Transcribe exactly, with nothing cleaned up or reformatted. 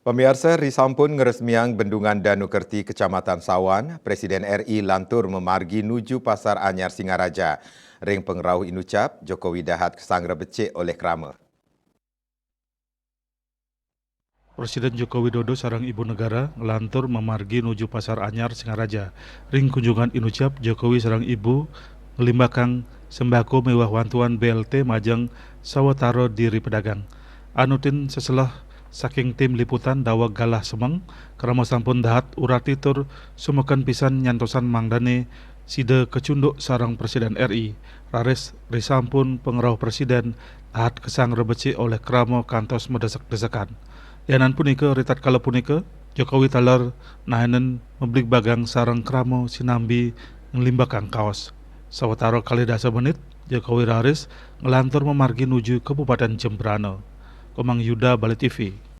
Pamiarsa, risampun ngresmiang Bendungan Danu Kerti, Kecamatan Sawan, Presiden R I lantur mamargi nuju Pasar Anyar Singaraja. Ring pangrauh inucap, Jokowi dahat kasanggra becik olih krama. Presiden Joko Widodo sareng Ibu Negara nglantur mamargi nuju Pasar Anyar Singaraja. Ring kunjungan inucap, Jokowi sareng Ibu nglimbakang sembako miwah wantuan B L T majeng sawatara diri pedagang. Anutin seselah saking tim liputan daweg galah semeng, krama sampun dahat urati tur sumeken pisan nyantosang mangdane sida kacunduk sareng Presiden R I, raris risampun pangrauh Presiden dahat kasanggra becik olih krama kantos madesek-desekan. Lianan punika, ritatkala punika, Jokowi taler naenin mabligbagang sareng krama sinambi nglimbakang kaos. Sawatara kalih dasa menit, Jokowi raris nglantur mamargi nuju Kabupaten Jembrana. Komang Yuda, Bali T V.